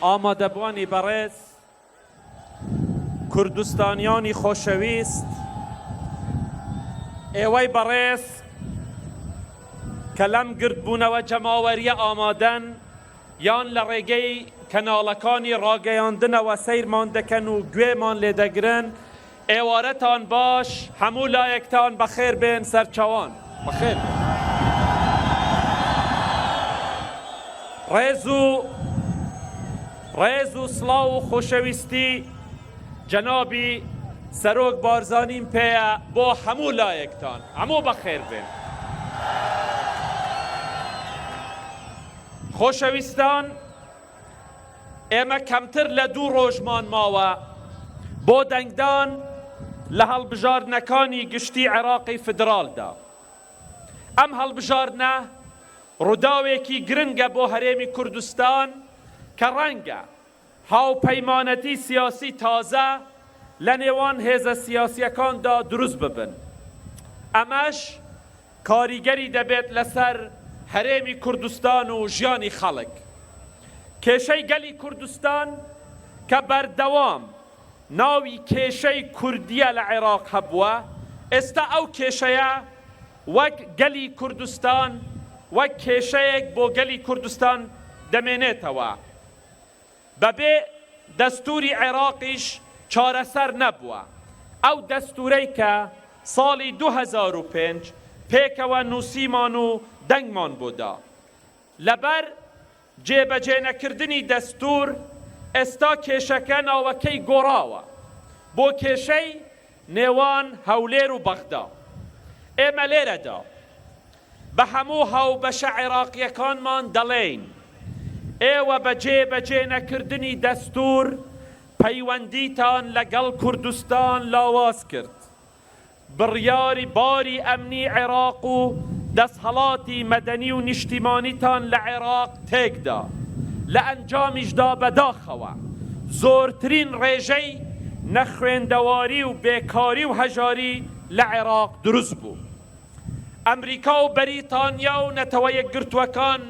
ئامادەبوانی بەڕێز، کوردستانیانی خۆشەویست، ئێوەی بەڕێز کە لەم گردبوونەوە جەماوەرییە ئامادەن یان لە ڕێگەی کەناڵەکانی ڕاگەیاندنەوە سەیرمان دەکەن و گوێمان لێدەگرن، ئێوارەتان باش، هەموو لایەکتان بەخێر بێن سەرچاوان. بەخێر بێن. ڕێز و ڕێز و سڵاو و خۆشەویستی جەنابی سەرۆک بارزانیم پێیە بۆ هەموو لایەکتان. هەموو بەخێر بێن. خۆشەویستان، ئێمە کەمتر لە دوو ڕۆژمان ماوە بۆ دەنگدان لە هەڵبژاردنەکانی گشتی عێراقی فیدراڵدا. ئەم هەڵبژاردنە ڕووداوێکی گرنگە بۆ هەرێمی کوردستان کە ڕەنگە هاوپەیمانەتی سیاسی تازە لە نێوان هێزە سیاسییەکاندا دروست ببن. ئەمەش کاریگەری دەبێت لەسەر هەرێمی کوردستان و ژیانی خەڵک. کێشەی گەلی کوردستان کە بەردەوام ناوی کێشەی کوردییە لە عێراق هەبووە، ئێستا ئەو کێشەیە وەک گەلی کوردستان وەک کێشەیەک بۆ گەلی کوردستان دەمێنێتەوە. بەبێ دەستوری عێراقیش چارەسەر نەبووە، ئەو دەستورەی کە ساڵی 2005 پێکەوە نووسیمان و دەنگمان بۆ دا، لەبەر جێبەجێنەکردنی دەستور ئێستا کێشەکە ناوەکەی گۆڕاوە بۆ کێشەی نێوان هەولێر و بەغدا. ئێمە لێرەدا بە هەموو هاوبەشە عێراقییەکانمان دەڵێین، ئێوە بە جێبەجێ نەکردنی دەستوور پەیوەندیتان لەگەڵ کوردستان لاواز کرد، بڕیاری باری ئەمنی عێراق و دەسهەڵاتی مەدەنی و نیشتیمانیتان لە عێراق تێکدا، لە ئەنجامیشدا بەداخەوە زۆرترین ڕێژەی نەخوێندەواری و بێکاری و هەژاری لە عێراق دروست بوو. ئەمریکا و بەریتانیا و نەتەوە یەکگرتووەکان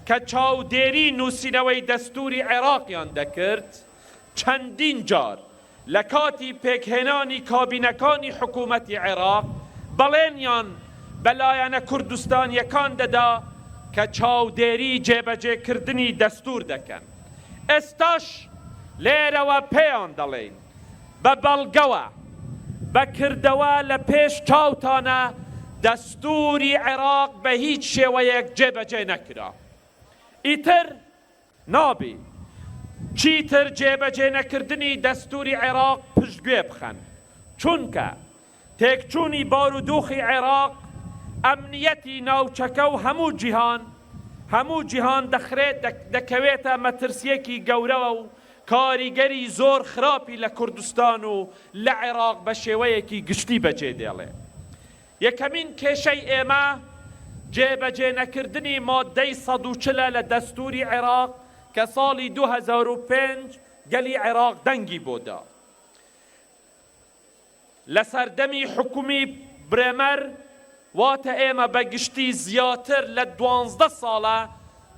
کە چاودێری نووسینەوەی دەستووری عێراقیان دەکرد، چەندین جار لە کاتی پێکهێنانی کابینەکانی حکوومەتی عێراق بەڵێنیان بە لایەنە کوردستانییەکان دەدا کە چاودێری جێبەجێکردنی دەستوور دەکەن. ئێستاش لێرەوە پێیان دەڵێین، بە بەڵگەوە، بە کردەوە لە پێش چاوتانە دەستووری عێراق بە هیچ شێوەیەک جێبەجێ نەکرا. ئیتر نابێ چیتر جێبەجێ نەکردنی دەستووری عێراق پشتگوێ بخەن، چونکە تێکچوونی بارودوخی عێراق، ئەمنیەتی ناوچەکە و هەموو جیهان هەموو جیهان دەخرێت دەکەوێتە مەترسیەکی گەورەوە و کاریگەری زۆر خراپی لە کوردستان و لە عێراق بە شێوەیەکی گشتی بەجێ دێڵێ. یەکەمین کێشەی ئێمە جێبەجێ نەکردنی ماددەی 140 ە لە دەستووری عێراق کە ساڵی 2005 گەلی عێراق دەنگی بۆ دا. لە سەردەمی حکومی برێمەر واتە ئێمە بە گشتی زیاتر لە دوانزدە ساڵە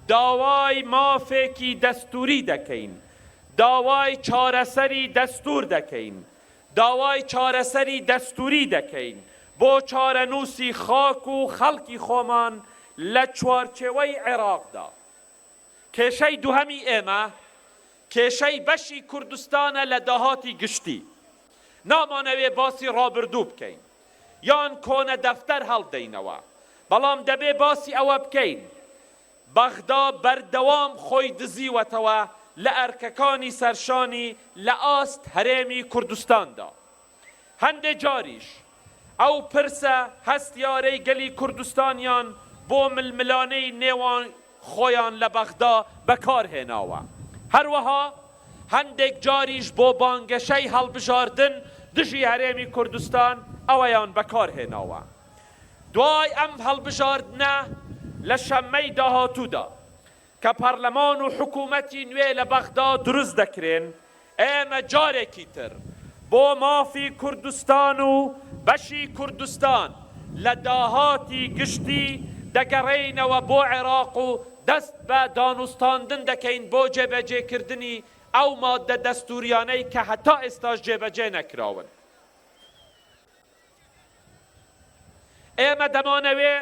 داوای مافێکی دەستووری دەکەین، داوای چارەسەری دەستوور دەکەین، داوای چارەسەری دەستووری دەکەین بۆ چارەنووسی خاک و خەڵکی خۆمان لە چوارچێوەی عێراقدا. کێشەی دووهەمی ئێمە کێشەی بەشی کوردستانە لە داهاتی گشتی. نامانەوێ باسی ڕابردوو بکەین یان کۆنە دەفتەر هەڵدەینەوە، بەڵام دەبێ باسی ئەوە بکەین بەغدا بەردەوام خۆی دزیوەتەوە لە ئەرکەکانی سەرشانی لە ئاست هەرێمی کوردستاندا. هەندێ جاریش ئەو پرسە هەستیارەی گەلی کوردستانیان بۆ ململانێی نێوان خۆیان لە بەغدا بەکار هێناوە. هەروەها هەندێک جاریش بۆ بانگەشەی هەڵبژاردن دژی هەرێمی کوردستان ئەوەیان بەکار هێناوە. دوای ئەم هەڵبژاردنە لە شەممەی داهاتوودا کە پەرلەمان و حکوومەتی نوێ لە بەغدا دروست دەکرێن، ئێمە جارێکی تر بۆ مافی کوردستان و بەشی کوردستان لە داهاتی گشتی دەگەڕێینەوە بۆ عێراق و. دەست بە دانوستاندن دەکەین بۆ جێبەجێکردنی ئەو ماددە دەستووریانەی کە هەتا ئێستاش جێبەجێ نەکراون. ئێمە دەمانەوێ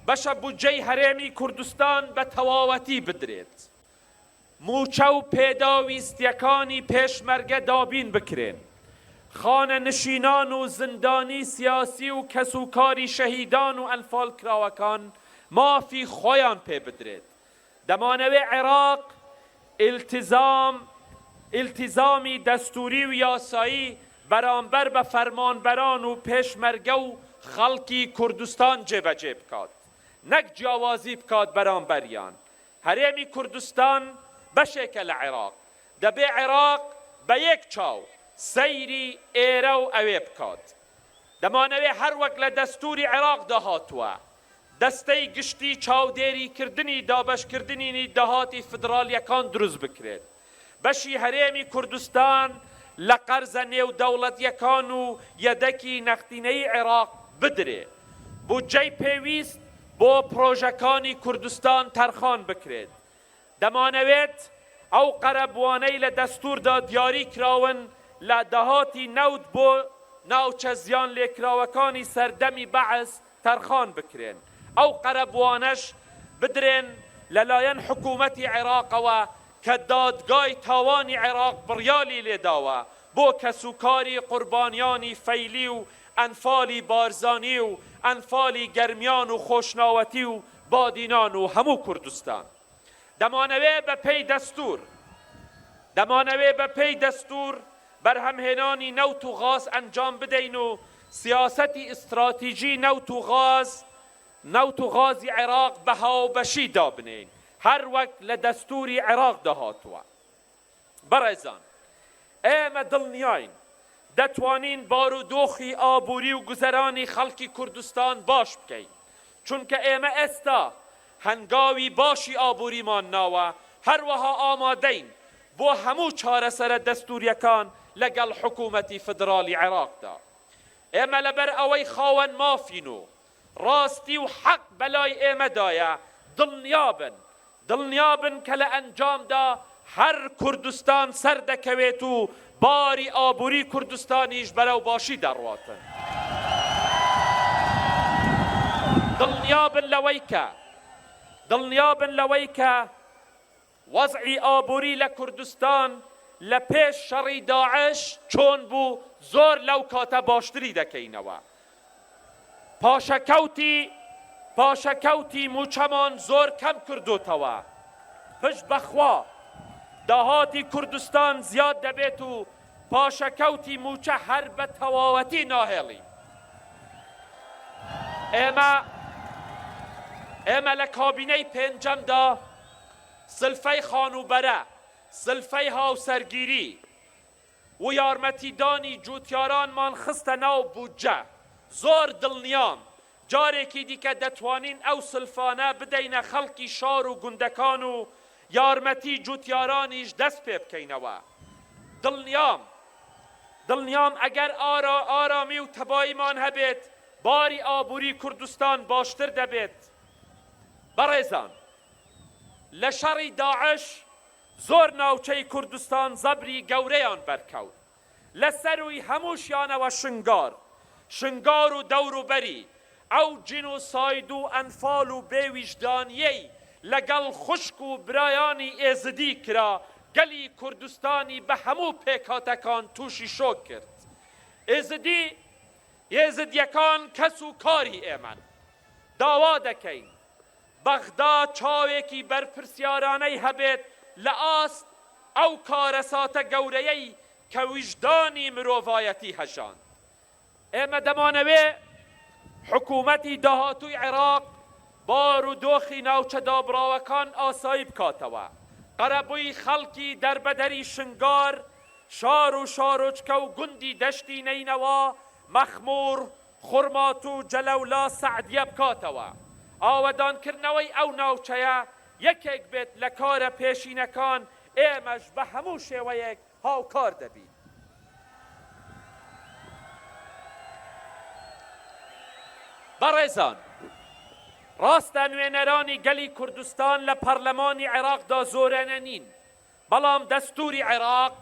بەشە بودجەی هەرێمی کوردستان بە تەواوەتی بدرێت، مووچە و پێداویستییەکانی پێشمەرگە دابین بکرێن، خانەنشینان و زیندانی سیاسی و کەسوکاری شەهیدان و ئەنفالکراوەکان مافی خۆیان پێ بدرێت. دەمانەوێ عێراق ئیلتیزام ئیلتیزامی دەستووری و یاسایی بەرامبەر بە فەرمانبەران و پێشمەرگە و خەڵکی کوردستان جێبەجێ بکات نەک جیاوازی بکات بەرامبەریان. هەرێمی کوردستان بەشێکە لە عێراق، دەبێ عێراق بە یەک چاو سەیری ئێرە و ئەوێ بکات. دەمانەوێ هەر وەک لە دەستووری عێراقدا هاتووە، دەستەی گشتی چاودێریکردنی دابەشکردنینی داهاتی فیدراڵییەکان دروست بکرێت، بەشی هەرێمی کوردستان لە قەرزە نێودەوڵەتییەکان و یەدەکی نەختینەیی عێراق بدرێ، بودجەی پێویست بۆ پرۆژەکانی کوردستان تەرخان بکرێت. دەمانەوێت ئەو قەرەبووانەی لە دەستووردا دیاری کراون لە داهاتی نەوت بۆ ناوچە زیانلێکراوەکانی سەردەمی بەعس تەرخان بکرێن، ئەو قەرەبووانەش بدرێن لەلایەن حکوومەتی عێراقەوە کە دادگای تاوانی عێراق بڕیالی لێداوە بۆ کەسوکاری قوربانیانی فەیلی و ئەنفالی بارزانی و ئەنفالی گەرمیان و خۆشناوەتی و بادینان و هەموو کوردستان. دەمانەوێ بە پێی دەستوور دەمانەوێ بە پێی دەستوور بەرهەمهێنانی نەوت و غاز ئەنجام بدەین و سیاسەتی ئیستراتیجی نەوت و غاز نەوت و غازی عێراق بە هاوبەشی دابنێین هەر وەک لە دەستووری عێراقدا هاتووە. بەڕێزان ئێمە دڵنیاین دەتوانین بارودۆخی ئابووری و گوزەرانی خەڵکی کوردستان باش بکەین، چونکە ئێمە ئێستا هەنگاوی باشی ئابووریمان ناوە، هەروەها ئامادەین بۆ هەموو چارەسەرە دەستوورییەکان لەگەڵ حکوومەتی فیدراڵی عێراقدا. ئێمە لەبەر ئەوەی خاوەن مافین و ڕاستی و حەق بەلای ئێمەدایە، دڵنیابن، دڵنیابن کە لە ئەنجامدا هەر کوردستان سەردەکەوێت و باری ئابووری کوردستانیش بەرەو باشی دەڕواتن. دڵنیابن لەوەی کە، دڵنیابن لەوەی کە وەزعی ئابووری لە کوردستان لە پێش شەڕی داعش چۆن بوو زۆر لەو کاتە باشتری دەکەینەوە. پاشەکەوتی پاشەکەوتی مووچەمان زۆر کەم کردۆتەوە. پشت بە خوا داهاتی کوردستان زیاد دەبێت و پاشەکەوتی مووچە هەر بە تەواوەتی ناهێڵین. ئێمە ئێمە لە کابینەی پێنجەمدا سلفەی خانووبەرە، سلفەی هاوسەرگیری و یارمەتیدانی جووتیارانمان خستە ناو بودجە. زۆر دڵنیام جارێکی دیکە دەتوانین ئەو سلفانە بدەینە خەڵکی شار و گوندەکان و یارمەتی جووتیارانیش دەست پێبکەینەوە. دڵنیام دڵنیام ئەگەر ئارامی و تەباییمان هەبێت، باری ئابووری کوردستان باشتر دەبێت. بەڕێزان لە شەڕی داعش زۆر ناوچەی کوردستان زەبری گەورەیان بەرکەوت، لە سەرووی هەمووشیانەوە شنگار، شنگار و دەوروبەری، ئەو جینۆساید و ئەنفال و بێ ویژدانییەی لەگەڵ خوشک و برایانی ئێزدی کرا، گەلی کوردستانی بە هەموو پێکهاتەکان تووشی شۆک کرد. ئێزدی، ئێزدییەکان کەس و کاری ئێمەن. داوا دەکەین بەغدا چاوێکی بەرپرسیارانەی هەبێت لە ئاست ئەو کارەساتە گەورەیەی کە ویژدانی مرۆڤایەتی هەژاند. ئێمە دەمانەوێ حکوومەتی داهاتووی عێراق بار و دۆخی ناوچە دابڕاوەکان ئاسایی بکاتەوە، قەرەبووی خەڵکی دەربەدەری شنگار، شار و شارۆچکە و گوندی دەشتی نەینەوا، مەخموور، خورماتوو، جەلەولا، سەعدیە بکاتەوە. ئاوەدانکردنەوەی ئەو ناوچەیە یەکێک بێت لە کارە پێشینەکان، ئێمەش بە هەموو شێوەیەک هاوکار دەبین. بەڕێزان. ڕاستە نوێنەرانی گەلی کوردستان لە پەرلەمانی عێراقدا زۆرەنە نین، بەڵام دەستووری عێراق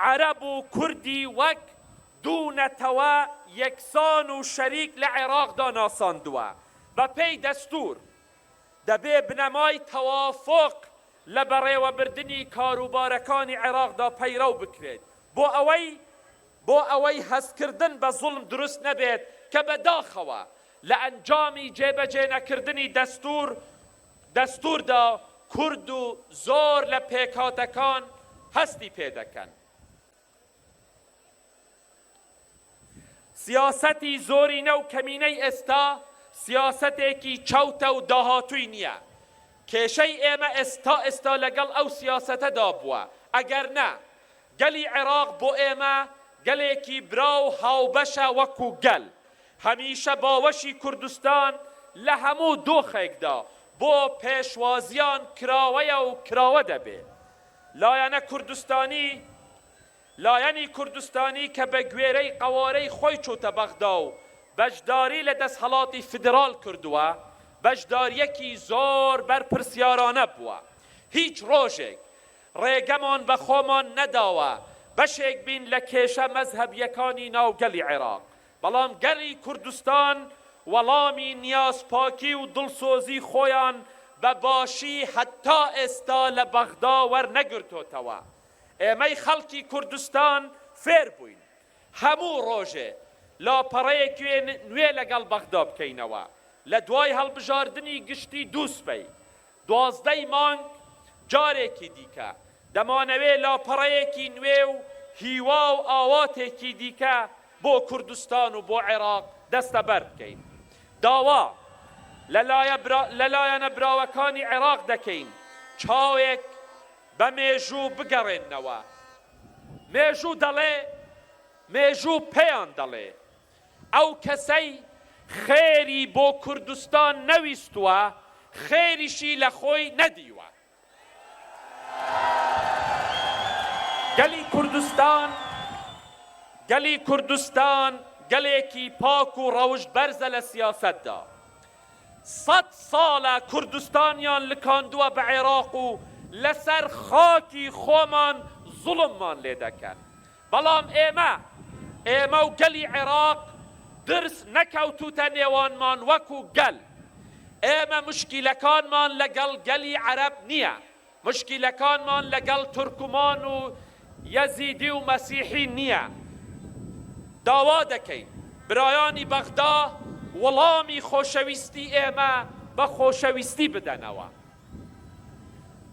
عەرەب و کوردی وەک دوو نەتەوە یەکسان و شەریک لە عێراقدا ناساندووە. بەپێی دەستوور دەبێ بنەمای تەوافوق لە بەڕێوەبردنی کاروبارەکانی عێراقدا پەیڕەو بکرێت بۆ ئەوەی بۆ ئەوەی هەستکردن بە زوڵم دروست نەبێت کە بە داخەوە لە ئەنجامی جێبەجێ نەکردنی دەستوور دەستووردا کورد و زۆر لە پێکهاتەکان هەستی پێدەکەن. سیاسەتی زۆرینە و کەمینەی ئێستا سیاسەتێکی چەوتە و داهاتووی نییە. کێشەی ئێمە ئێستا ئێستا لەگەڵ ئەو سیاسەتەدا بووە، ئەگەر نا گەلی عێراق بۆ ئێمە گەلێکی برا و هاوبەشە وەکو گەل هەمیشە باوەشی کوردستان لە هەموو دۆخێکدا بۆ پێشوازیان کراوەیە و کراوە دەبێ. لایەنە کوردستانی لایەنی کوردستانی کە بە گوێرەی قەوارەی خۆی چۆتە بەغدا و بەشداری لە دەسهەڵاتی فیدراڵ کردووە، بەشدارییەکی زۆر بەرپرسیارانە بووە. هیچ ڕۆژێک ڕێگەمان بە خۆمان نەداوە بەشێک بین لە کێشە مەزهەبییەکانی ناو گەلی عێراق، بەڵام گەلی کوردستان وەڵامی نیازپاکی و دڵسۆزی خۆیان بە باشی هەتا ئێستا لە بەغدا وەرنەگرتۆتەوە. ئێمەی خەڵکی کوردستان فێر بووین هەموو ڕۆژێ لاپەڕەیەکی نوێ لەگەڵ بەغدا بکەینەوە. لە دوای هەڵبژاردنی گشتی دووسبەی، 12 ی مانگ، جارێکی دیکە دەمانەوێ لاپەڕەیەکی نوێ و هیوا و ئاواتێکی دیکە بۆ کوردستان و بۆ عێراق دەستەبەر بکەین. داوا لە لایەنە براوەکانی عێراق دەکەین چاوێک بە مێژوو بگەڕێننەوە. مێژوو دەڵێ، مێژوو پێیان دەڵێ، ئەو کەسەی خێری بۆ کوردستان نەویستووە، خێریشی لە خۆی نەدیوە. گەلی کوردستان، گەلی کوردستان گەلێکی پاک و ڕەوشت بەرزە لە سیاسەتدا. سەد ساڵە کوردستانیان لکاندووە بە عێراق و لەسەر خاکی خۆمان زوڵممان لێدەکەن. بەڵام ئێمە، ئێمە و گەلی عێراق درز نەکەوتووتە نێوانمان وەکو گەل. ئێمە موشکیلەکانمان لەگەڵ گەلی عەرەب نییە، موشکیلەکانمان لەگەڵ تورکمان و یەزیدی و مەسیحی نییە. داوا دەکەین برایانی بەغدا وڵامی خۆشەویستی ئێمە بە خۆشەویستی بدەنەوە.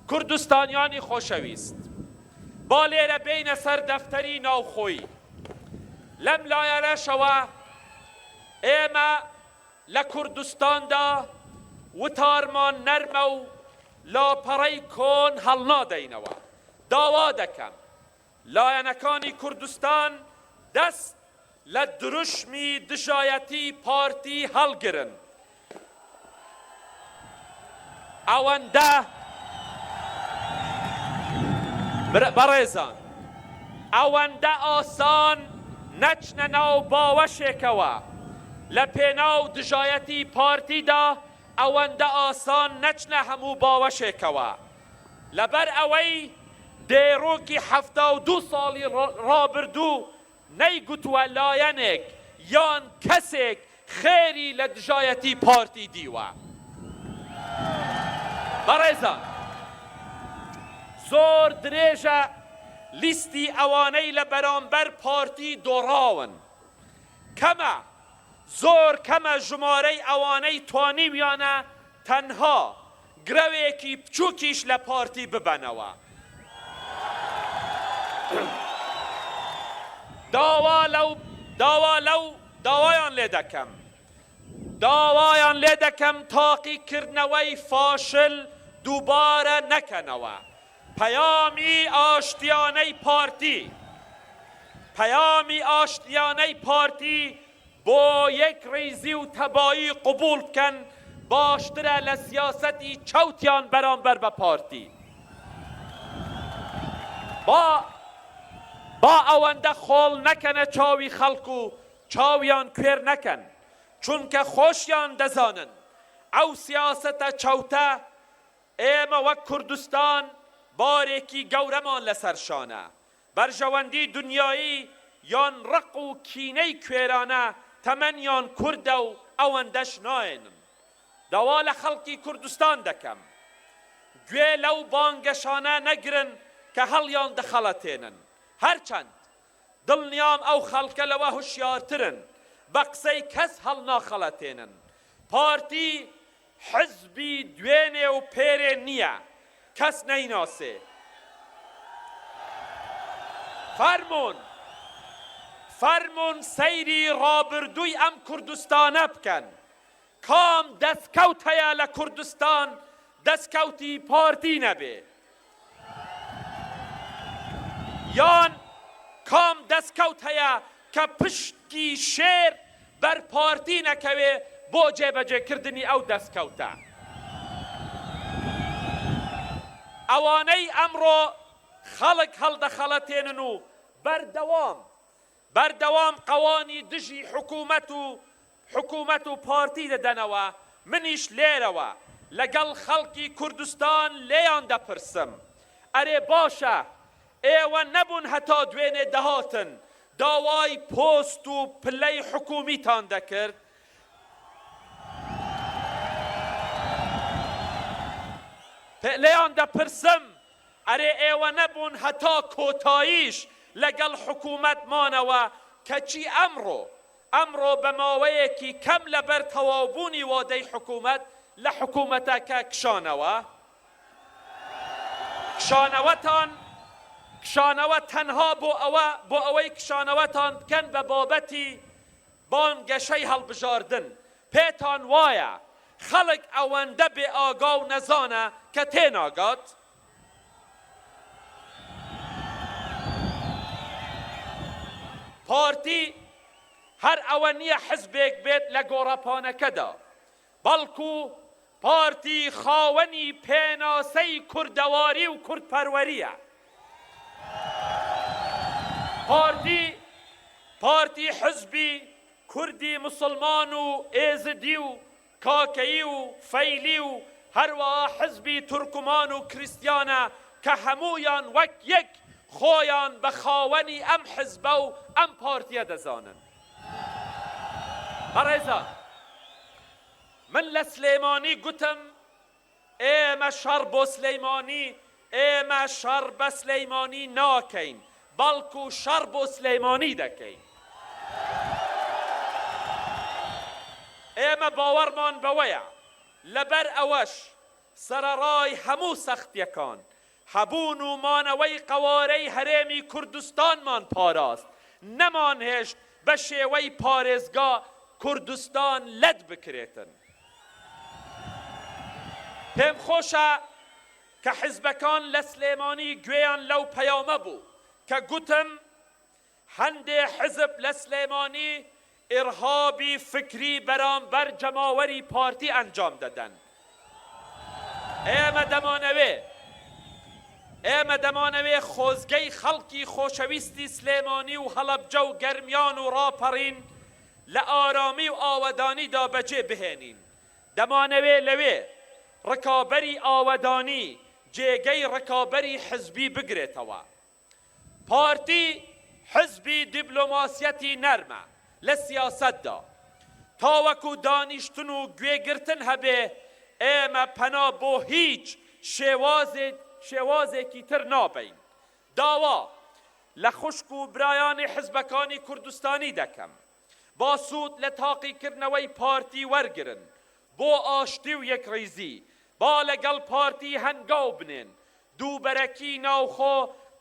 کوردستانیانی خۆشەویست، با لێرە بێینە سەر دەفتەری ناوخۆیی. لەم لایەنەشەوە ئێمە لە کوردستاندا وتارمان نەرمە و لاپەڕەی کۆن هەڵنادەینەوە. داوا دەکەم لایەنەکانی کوردستان دەست لە دروشمی دژایەتی پارتی هەڵگرن. ئەوەندە بەڕێزان ئەوەندە ئاسان نەچنە ناو باوەشێکەوە لە پێناو دژایەتی پارتیدا ئەوەندە ئاسان نەچنە هەموو باوەشێکەوە لەبەر ئەوەی دێرۆکی 72 ساڵی ڕابردوو نەیگوتووە لایەنێک یان کەسێک خێری لە دژایەتی پارتی دیوە. بەڕێزان زۆر درێژە لیستی ئەوانەی لە بەرامبەر پارتی دۆڕاون. کەمە، زۆر کەمە ژمارەی ئەوانەی توانیویانە تەنها گرەوێکی بچوکیش لە پارتی ببەنەوە. داوا لەو داوا لەو داوایان لێ دەکەم داوایان لێ دەکەم تاقیکردنەوەی فاشل دووبارە نەکەنەوە. پەیامی ئاشتیانەی پارتی پەیامی ئاشتیانەی پارتی بۆ یەکڕیزی و تەبایی قبوڵ بکەن باشترە لە سیاسەتی چەوتیان بەرامبەر بە پارتی. با با ئەوەندە خۆڵ نەکەنە چاوی خەڵک و چاویان کوێر نەکەن، چونکە خۆشیان دەزانن. ئەو سیاسەتە چەوتە، ئێمە وەک کوردستان بارێکی گەورەمان لەسەر شانە. بەرژەوەندی دونیایی یان ڕق و کینەی کوێرانە تەمەنیان کوردە و ئەوەندەش نایەنن. داوا لە خەڵکی کوردستان دەکەم گوێ لەو بانگەشانە نەگرن کە هەڵیان دەخەڵەتێنن. هەرچەند دڵنیام ئەو خەڵکە لەوە هوشیارترن، بە قسەی کەس هەڵناخەڵەتێنن. پارتی حزبی دوێنێ و پێرێ نییە کەس نەیناسێ. فەرموون فەرموون سەیری ڕابردووی ئەم کوردستانە بکەن. کام دەستکەوت هەیە لە کوردستان دەستکەوتی پارتی نەبێ؟ یان کام دەستکەوت هەیە کە پشتی شێر بەر پارتی نەکەوێ بۆ جێبەجێکردنی ئەو دەستکەوتە؟ ئەوانەی ئەمڕۆ خەڵک هەڵدەخەڵەتێنن و بەردەوام بەردەوام قەوانی دژی حکومەت و حکومەت و پارتی دەدەنەوە، منیش لێرەوە لەگەڵ خەڵکی کوردستان لێیان دەپرسم، ئەرێ باشە ئێوە نەبوون هەتا دوێنێ دەهاتن داوای پۆست و پلەی حکومیتان دەکرد؟ لێیان دەپرسم ئەرێ ئێوە نەبوون هەتا کۆتاییش لەگەڵ حکومەت مانەوە، کەچی ئەمڕۆ ئەمڕۆ بە ماوەیەکی کەم لەبەر تەواوبوونی وادەی حکومەت لە حکومەتەکە کشانەوە؟ کشانەوەتان کشانەوە تەنها بۆ ئەوە بۆ ئەوەی کشانەوەتان بکەن بە بابەتی بانگەشەی هەڵبژاردن، پێتان وایە خەڵک ئەوەندە بێ ئاگا و نەزانە کە تێناگات؟ پارتی هەر ئەوە نییە حزبێک بێت لە گۆڕەپانەکەدا، بەڵکو پارتی خاوەنی پێناسەی کوردەواری و کوردپەروەرییە. پارتی پارتی حزبی کوردی موسڵمان و ئێزدی و کاکەیی و فەیلی و هەروەها حزبی تورکمان و کریستیانە کە هەموویان وەک یەک خۆیان بە خاوەنی ئەم حزبە و ئەم پارتیە دەزانن. بەڕێزان من لە سلێمانی گوتم ئێمە شەڕ بۆ سلیمانی، ئێمە شەڕ بە سلیمانی ناکەین، بەڵکو شەڕ بۆ سلێمانی دەکەین. ئێمە باوەڕمان بەوەیە، لەبەر ئەوەش سەرەڕای هەموو سەختییەکان، هەبوون و مانەوەی قەوارەی هەرێمی کوردستانمان پاراست، نەمانهێشت بە شێوەی پارێزگا کوردستان لەت بکرێتن. پێم خۆشە کە حیزبەکان لە سلێمانی گوێیان لەو پەیامە بوو کە گوتم هەندێ حیزب لە سلێمانی ئیرهابی فکری بەرامبەر جەماوەری پارتی ئەنجام دەدەن. ئێمە دەمانەوێ ئێمە دەمانەوێ خۆزگەی خەڵکی خۆشەویستی سلێمانی و هەڵەبجە و گەرمیان و ڕاپەڕین لە ئارامی و ئاوەدانیدا بەجێ بهێنین. دەمانەوێ لەوێ ڕکابەری ئاوەدانی جێگەی ڕکابەری حزبی بگرێتەوە. پارتی حزبی دیبلۆماسیەتی نەرمە لە سیاسەتدا. تاوەکو دانیشتن و گوێگرتن هەبێ ئێمە پەنا بۆ هیچ شێوازێکی تر نابەین. داوا لە خوشک و برایانی حزبەکانی کوردستانی دەکەم با سوود لە تاقیکردنەوەی پارتی وەرگرن بۆ ئاشتی و یەکڕیزی، با لەگەڵ پارتی هەنگاو بنێن، دووبەرەکی ناوخۆ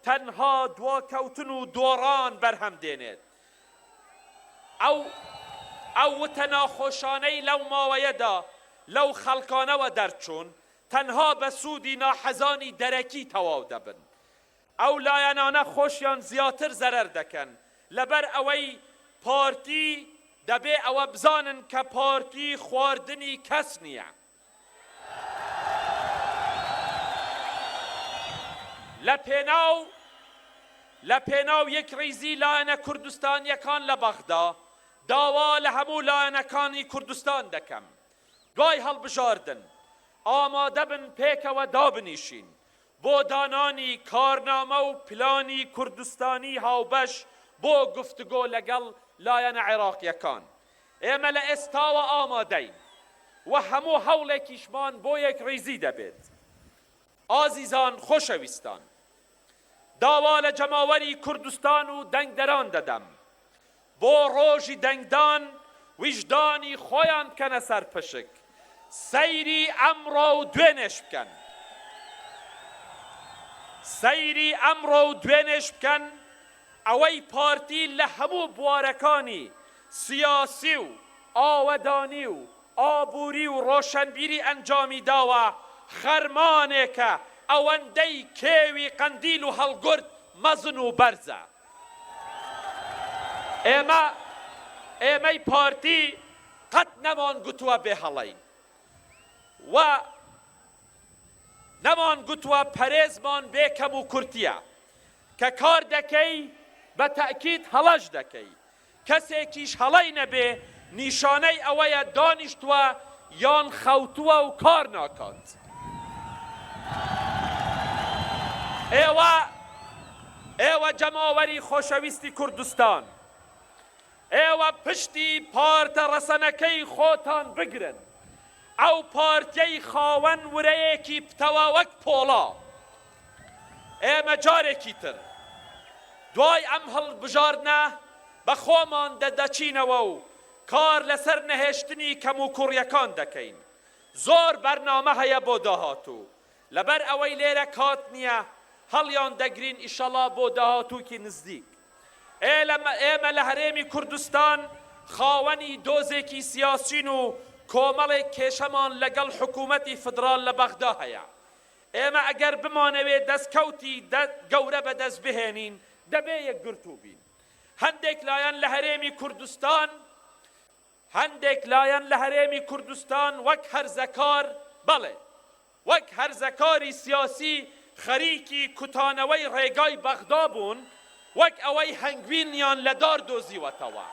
تەنها دواکەوتن و دۆڕان بەرهەم دێنێت. ئەو ئەو وتە ناخۆشانەی لەو ماوەیەدا لەو خەڵکانەوە دەرچوون، تەنها بە سوودی ناحەزانی دەرەکی تەواو دەبن. ئەو لایەنانە خۆشیان زیاتر زەرەر دەکەن، لەبەر ئەوەی پارتی دەبێ ئەوە بزانن کە پارتی خواردنی کەس نییە. لە پێناو لە پێناو یەکڕیزی لایەنە کوردستانییەکان لە بەغدا، داوا لە هەموو لایەنەکانی کوردستان دەکەم. دوای هەڵبژاردن ئامادەبن پێکەوە دابنیشین بۆ دانانی کارنامە و پلانی کوردستانی هاوبەش بۆ گفتوگۆ لەگەڵ لایەنە عێراقییەکان. ئێمە لە ئێستاوە ئامادەین و هەموو هەوڵێکیشمان بۆ یەکڕیزی دەبێت. ئازیزان، خۆشەویستان، داوا لە جەماوەری کوردستان و دەنگدەران دەدەم، بۆ ڕۆژی دەنگدان ویژدانی خۆیان بکەنە سەر پشک، سەیری ئەمڕۆ و دوێنێش بکەن. سەیری ئەمڕۆ و دوێنێش بکەن، ئەوەی پارتی لە هەموو بوارەکانی سیاسی و ئاوەدانی و ئابووری و ڕۆشەنبیری ئەنجامی داوە، خەرمانێکە ئەوەندەی کێوی قەندیل و هەڵگورد مەزن و بەرزە. ئێمە، ئێمەی پارتی قەت نەمان گوتووە بێ هەڵەین و نەمان گوتووە پەرێزمان بێ کەموکورتییە. کە کار دەکەی بە تەئکید هەڵەش دەکەی. کەسێکیش هەڵەی نەبێ نیشانەی ئەوەیە دانیشتوە یان خەوتوە و کار ناکات. ئێوە ئێوە جەماوەری خۆشەویستی کوردستان ئێوە پشتی پارتە ڕەسەنەکەی خۆتان بگرن ئەو پارتیەی خاوەن ورەیەکی پتەوە وەک پۆڵا. ئێمە جارێکی تر دوای ئەم هەڵبژاردنە بە خۆمان دەچینەوە و کار لەسەر نەهێشتنی کەموکوڕیەکان دەکەین. زۆر بەرنامە هەیە بۆ داهاتوو، لەبەر ئەوەی لێرە کات نییە هەڵیان دەگرین ئیشەڵا بۆ داهاتووکی نزدیک. ئێمە لە هەرێمی کوردستان خاوەنی دۆزێکی سیاسین و کۆمەڵێک کێشەمان لەگەڵ حکوومەتی فیدراڵ لە بەغدا هەیە. ئێمە ئەگەر بمانەوێ دەستکەوتی گەورە بەدەست بهێنین دەبێ یەکگرتوو بین. هەندێک لایەن لە هەرێمی کوردستان هەندێک لایەن لە هەرێمی کوردستان وەک هەرزەکار، بەڵێ وەک هەرزەکاری سیاسی خەریکی کوتانەوەی ڕێگای بەغدا بوون، وەک ئەوەی هەنگوینیان لە دار دۆزیوەتەوە.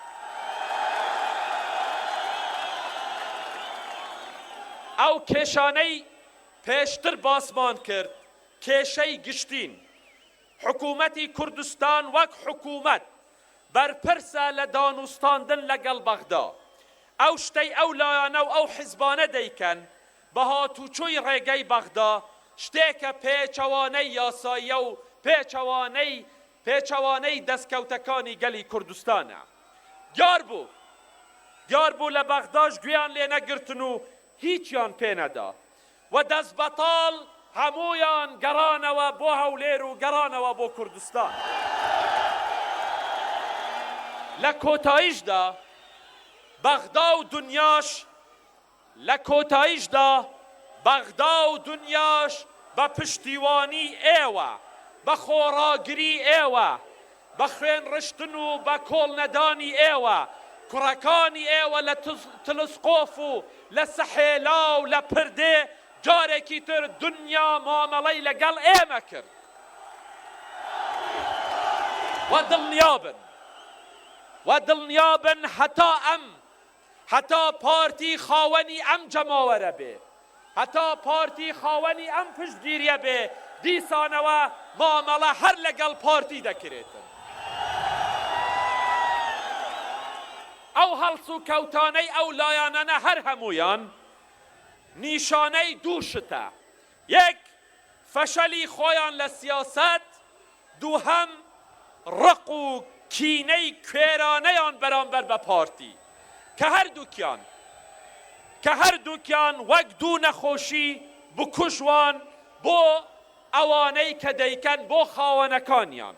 ئەو کێشانەی پێشتر باسمان کرد کێشەی گشتین. حکوومەتی کوردستان وەک حکوومەت بەرپرسە لە دانوستاندن لەگەڵ بەغدا. ئەو شتەی ئەو لایانە و ئەو حیزبانە دەیکەن بە هاتوچۆی ڕێگەی بەغدا شتێکە پێچەوانەی یاساییە و پێچەوانەی پێچەوانەی دەستکەوتەکانی گەلی کوردستانە. دیار بوو دیار بوو لە بەغداش گوێیان لێ نەگرتن و هیچیان پێ نەدا و دەستبەتاڵ هەموویان گەڕانەوە بۆ هەولێر و گەڕانەوە بۆ کوردستان. لە کۆتاییشدا بەغدا و دونیاش لە کۆتاییشدا بەغدا و دونیاش بە پشتیوانی ئێوە، بە خۆڕاگری ئێوە، بە خوێن ڕشتن و بە کۆڵ نەدانی ئێوە، کوڕەکانی ئێوە لە تلسقۆف و لە سحێلا و لە پردێ جارێکی تر دونیا مامەڵەی لە گەڵ ئێمە کرد و دڵنیابن و دڵنیابن هەتا ئەم هەتا پارتی خاوەنی ئەم جەماوەرە بێ، هەتا پارتی خاوەنی ئەم پشتگیریە بێ، دیسانەوە مامەڵە هەر لەگەڵ پارتی دەکرێتن. ئەو هەڵسوکەوتانەی ئەو لایەنانە هەر هەموویان نیشانەی دوو شتە، یەک، فەشەلی خۆیان لە سیاسەت، دووهەم، ڕق و کینەی کوێرانەیان بەرامبەر بە پارتی، کە هەردووکیان کە هەردووکیان وەک دوو نەخۆشی بکوژ وان بۆ ئەوانەی کە دەیکەن بۆ خاوەنەکانیان.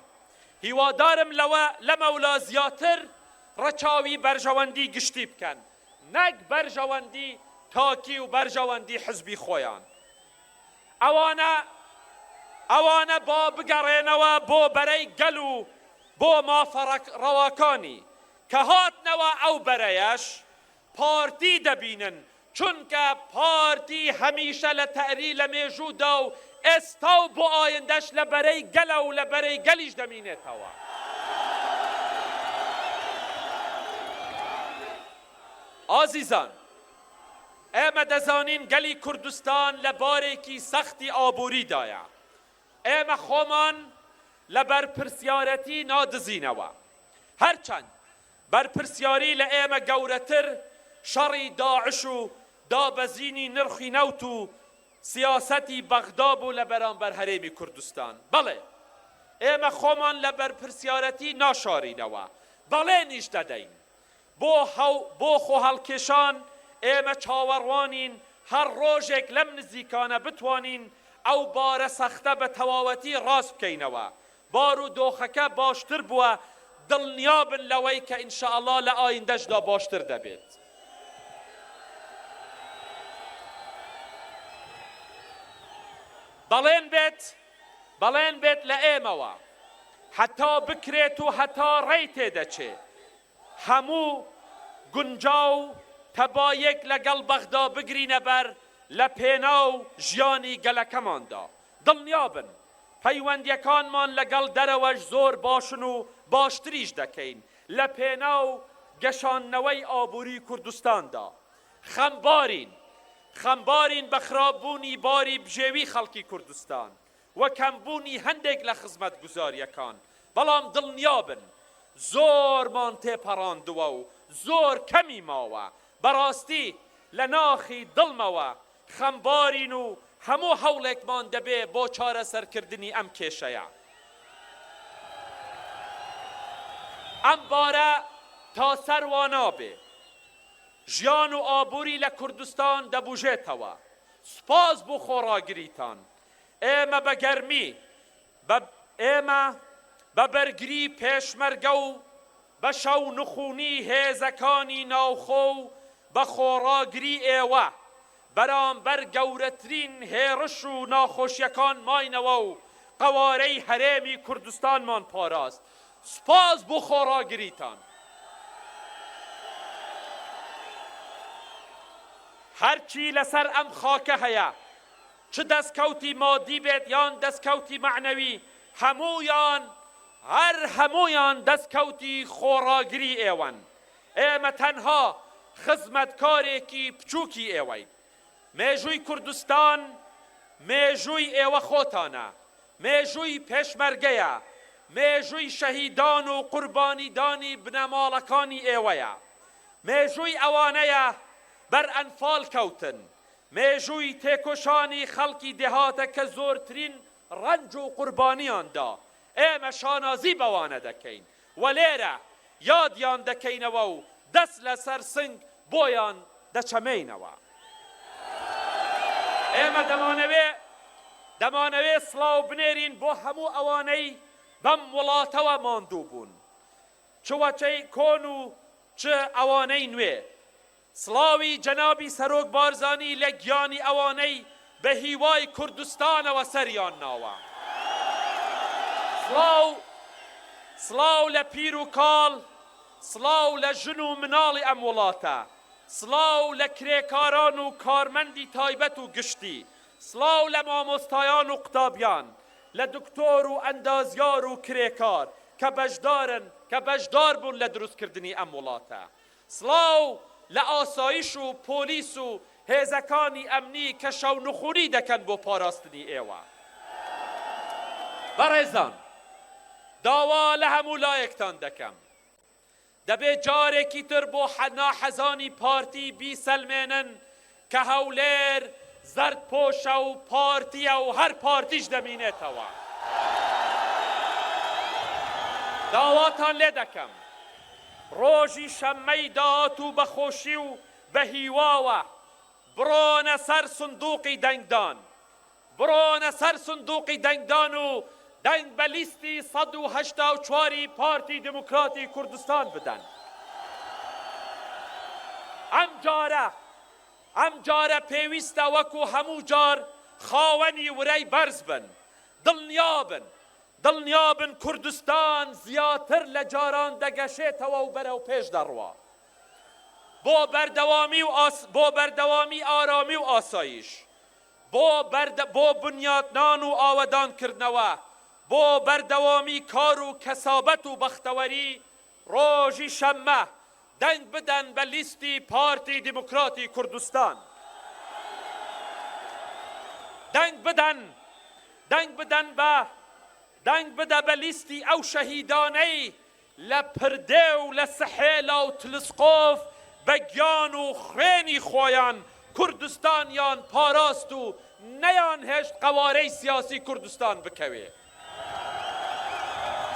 هیوادارم لەوە لەمەولا زیاتر ڕەچاوی بەرژەوەندی گشتی بکەن نەک بەرژەوەندی تاکی و بەرژەوەندی حزبی خۆیان. ئەوانە ئەوانە با بگەڕێنەوە بۆ بەرەی گەل و بۆ مافە ڕەواکانی، کە هاتنەوە ئەو بەرەیەش پارتی دەبینن، چونکە پارتی هەمیشە لە تەئری لە مێژوودا و ئێستا و بۆ ئایندەش لە بەرەی گەلە و لە بەرەی گەلیش دەمینێتەوە. ئازیزان! ئێمە دەزانین گەلی کوردستان لە بارێکی سەختی ئابووریدایە. ئێمە خۆمان لە بەرپرسیارەتی نادزینەوە. هەرچەند بەرپرسیاری لە ئێمە گەورەتر شەڕی داعش و دابەزینی نرخی نەوت و سیاسەتی بەغدا بوو لە بەرامبەر هەرێمی کوردستان. بەڵێ، ئێمە خۆمان لە بەرپرسیارەتی ناشارینەوە، بەڵێنیش دەدەین بۆ بۆ خۆهەڵکێشان، ئێمە چاوەڕوانین هەر ڕۆژێک لەم نزیکانە بتوانین ئەو بارە سەختە بە تەواوەتی ڕاست بکەینەوە. بارودۆخەکە باشتر بووە، دڵنیابن لەوەی کە ان شاء اللە لە ئایندەشدا باشتر دەبێت. بەڵێن بێت، بەڵێن بێت لە ئێمەوە هەتا بکرێت و هەتا ڕێی تێدەچێ هەموو گونجاو تەبایەک لەگەڵ بەغدا بگرینە بەر لە پێناو ژیانی گەلەکەماندا. دڵنیابن پەیوەندیەکانمان لەگەڵ دەرەوەش زۆر باشن و باشتریش دەکەین لە پێناو گەشاندنەوەی ئابوری کوردستاندا. خەمبارین، خەمبارین بە خراپبوونی باری بژێوی خەڵکی کوردستان و کەمبوونی هەندێک لە خزمەتگوزاریەکان، بەڵام دڵنیابن زۆرمان تێپەڕاندووە و زۆر کەمی ماوە. بەڕاستی لە ناخی دڵمەوە خەمبارین و هەموو هەوڵێکمان دەبێ بۆ چارەسەرکردنی ئەم کێشەیە. ئەم بارە تا سەر وا نابێ. ژیان و ئابووری لە کوردستان دەبوژێتەوە. سوپاس بۆ خۆڕاگریتان. ئێمە بە گەرمی بە ئێمە بە بەرگری پێشمەرگە و بە شەونخونی هێزەکانی ناوخۆ و بە خۆڕاگری ئێوە بەرامبەر گەورەترین هێڕش و ناخۆشیەکان ماینەوە و قەوارەی هەرێمی کوردستانمان پاراست. سوپاس بۆ خۆڕاگریتان. هەرچی لەسەر ئەم خاکە هەیە، چ دەستکەوتی مادی بێت یان دەستکەوتی مەعنەوی، هەموویان، هەر هەموویان دەستکەوتی خۆڕاگری ئێوەن. ئێمە تەنها خزمەتکارێکی بچووکی ئێوەین. مێژووی کوردستان مێژووی ئێوە خۆتانە، مێژووی پێشمەرگەیە، مێژووی شەهیدان و قوربانیدانی بنەماڵەکانی ئێوەیە. مێژووی ئەوانەیە بەر ئەنفال کەوتن، مێژووی تێکۆشانی خەڵکی دێهاتە کە زۆرترین ڕەنج و قوربانیان دا، ئێمە شانازی بەوانە دەکەین و لێرە یادیان دەکەینەوە و دەست لەسەر سنگ بۆیان دەچەمێینەوە. ئێمە دەمانەوێ دەمانەوێ سڵاو بنێرین بۆ هەموو ئەوانەی بەم وڵاتەوە ماندوو بوون، چ وەچەی کۆن و چ ئەوانەی نوێ. سڵاوی جەنابی سەرۆک بارزانی لە گیانی ئەوانەی بە هیوای کوردستانەوە سەریان ناوە. سڵاو سڵاو لە پیر و کاڵ، سڵاو لە ژن و مناڵی ئەم وڵاتە، سڵاو لە کرێکاران و کارمەندی تایبەت و گشتی، سڵاو لە مامۆستایان و قوتابیان، لە دکتۆر و ئەندازیار و کرێکار کە بەشدارن کە بەشدار بوون لە دروستکردنی ئەم وڵاتە. سڵاو لە ئاسایش و پۆلیس و هێزەکانی ئەمنی کە شەونخونی دەکەن بۆ پاراستنی ئێوە. بەڕێزان، داوا لە هەموو لایەکتان دەکەم، دەبێ جارێکی تر بۆ ناحەزانی پارتی بیسەلمێنن کە هەولێر زەردپۆشە و پارتییە و هەر پارتیش دەمینێتەوە. داواتان لێ دەکەم ڕۆژی شەممەی داهاتوو بە خۆشی و بە هیواوە بڕۆنە سەر سندوقی دەنگدان. بڕۆنە سەر سندوقی دەنگدان و دەنگ بە لیستی 184 ی پارتی دیموکراتی کوردستان بدەن. ئەمجارە ئەمجارە پێویستە وەکو هەموو جار خاوەنی ورەی بەرز بن. دڵنیابن دڵنیابن کوردستان زیاتر لە جاران دەگەشێتەوە و بەرەو پێش دەڕوا. بۆ بەردەوامی و بۆ بەردەوامی ئارامی و ئاسایش، بۆ بۆ بنیاتنان و ئاوەدانکردنەوە، بۆ بەردەوامی کار و کەسابەت و بەختەوەری، ڕۆژی شەممە دەنگ بدەن بە لیستی پارتی دیموکراتی کوردستان. دەنگ بدەن، دەنگ بدەن بە، دەنگ بدە بە لیستی ئەو شەهیدانەی لە پردێ و لە سحێلا و تلسقۆف بە گیان و خوێنی خۆیان کوردستانیان پاراست و نەیانهێشت قەوارەی سیاسی کوردستان بکەوێ.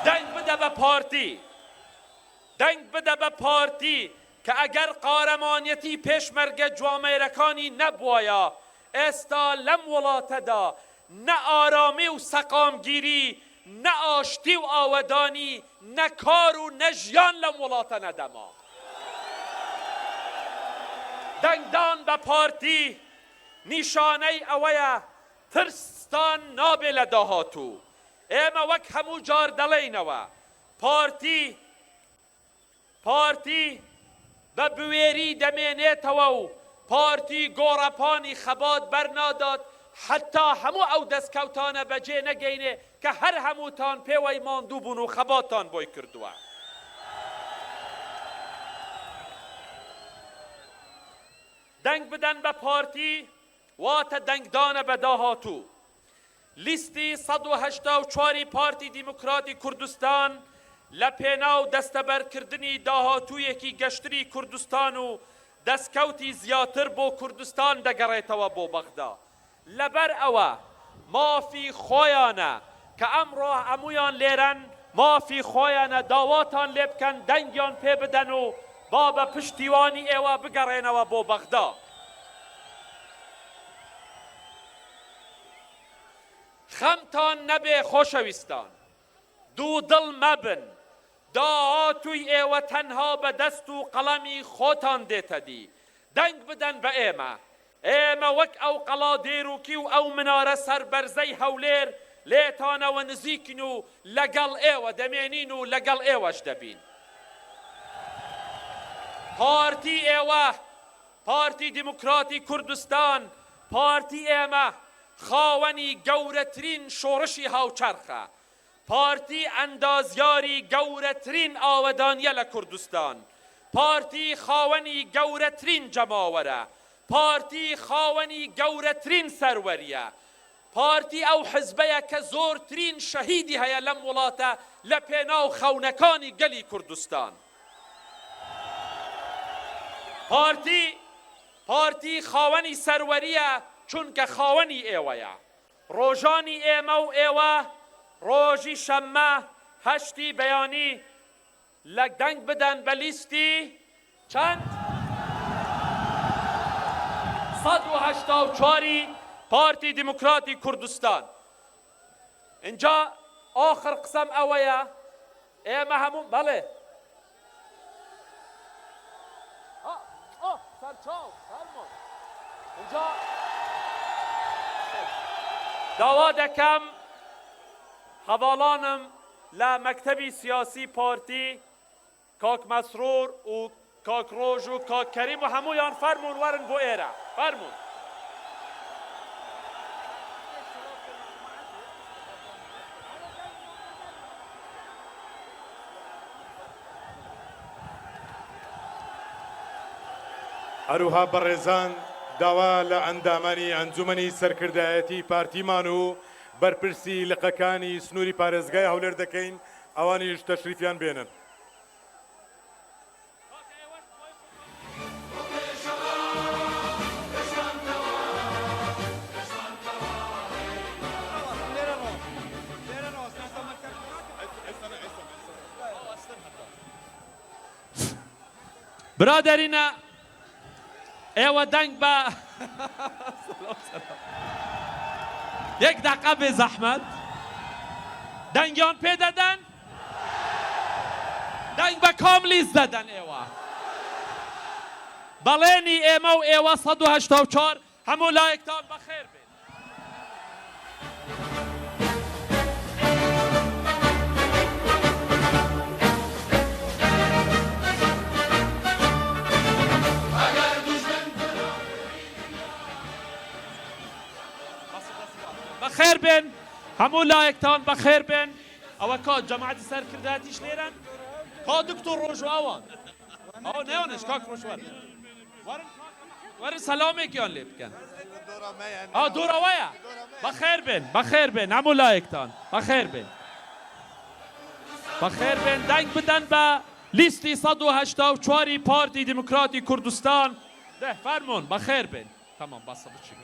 دەنگ بدە بە پارتی. دەنگ بدە بە پارتی کە ئەگەر قارەمانیەتی پێشمەرگە جوامێرەکانی نەبوایە ئێستا لەم وڵاتەدا نە ئارامی و سەقامگیری، نە ئاشتی و ئاوەدانی، نە کار و نە ژیان لەم وڵاتە نەدەما. دەنگدان بە پارتی نیشانەی ئەوەیە ترستان نابێ لە داهاتوو. ئێمە وەک هەموو جار دەڵێینەوە پارتی، پارتی بە بوێری دەمێنێتەوە و پارتی گۆڕەپانی خەبات بەرنادات حەتا هەموو ئەو دەستکەوتانە بەجێ نەگەینێ کە هەر هەمووتان پێوەی ماندوو بوون و خەباتتان بۆی کردووە. دەنگ بدەن بە پارتی واتە دەنگدانە بە داهاتوو. لیستی 184 ی پارتی دیموکراتی کوردستان لە پێناو دەستەبەرکردنی داهاتوویەکی گەشتری کوردستان و دەستکەوتی زیاتر بۆ کوردستان دەگەڕێتەوە بۆ بەغدا. لەبەر ئەوە مافی خۆیانە کە ئەمڕۆ هەموویان لێرەن، مافی خۆیانە داواتان لێبکەن دەنگیان پێبدەن و با بە پشتیوانی ئێوە بگەڕێنەوە بۆ بەغدا. خەمتان نەبێ خۆشەویستان، دوودڵ مەبن، داهاتووی ئێوە تەنها بە دەست و قەڵەمی خۆتان دێتە دی، دەنگ بدەن بە ئێمە، ئێمە وەک ئەو قەڵا دێروکی و ئەو منارە سەربەرزەی هەولێر لێتانەوە نزیکین و لەگەڵ ئێوە دەمێنین و لەگەڵ ئێوەش دەبین. پارتی ئێوە پارتی دیموکراتی کوردستان، پارتی ئێمە، خاوەنی گەورەترین شۆڕشی هاوچەرخە. پارتی ئەندازیاری گەورەترین ئاوەدانییە لە کوردستان. پارتی خاوەنی گەورەترین جەماوەرە. پارتی خاوەنی گەورەترین سەروەرییە. پارتی ئەو حزبەیە کە زۆرترین شەهیدی هەیە لەم وڵاتە لە پێناو خەونەکانی گەلی کوردستان. پارتی پارتی خاوەنی سەروەرییە چونکە خاوەنی ئێوەیە. ڕۆژانی ئێمە و ئێوە ڕۆژی شەممە هەشتی بەیانی لە دەنگ بدەن بە لیستی چەند؟ 184 ی پارتی دیموکراتی کوردستان. ئینجا ئاخر قسەم ئەوەیە ئێمە هەموو بەڵێ ئینجا داوا دەکەم هەڤاڵانم لە مەکتەبی سیاسی پارتی کاک مەسرور و کاک ڕۆژ و کاک کەریم و هەموویان فەرموون وەرن بۆ ئێرە فەرموون. هەروها بەڕێزان داوا لە ئەندامانی ئەنجومەنی سەرکردایەتی پارتیمان و بەرپرسی لقەکانی سنووری پارێزگای هەولێر دەکەین ئەوانیش تەشریفیان بێنن. برادەرینە ئێوە دەنگ بە یەک دەقە بێ زەحمەت دەنگیان پێ دەدەن دەنگ بە کام لیست دەدەن ئێوە بەڵێنی ئێمە و ئێوە 184 هەموو لایەکتان بەخێر بێن. بەخێر بێن هەموو لایەکتان بەخێر بێن ئەوە کا جەماعەتی سەرکردایەتیش لێرەن کا دکتۆر ڕۆژ و ئەوان ئەو نەیانش کاک ڕۆژ وەرن وەرن سەلامێکیان لێ بکەن ئا دۆرەوەیە. بەخێر بێن بەخێر بێن هەموو لایەکتان بەخێر بێن بەخێر بێن دەنگ بدەن بە لیستی 184 ی پارتی دیموکراتی کوردستان دە فەرموون بەخێر بێن تەمام بەسە بچین.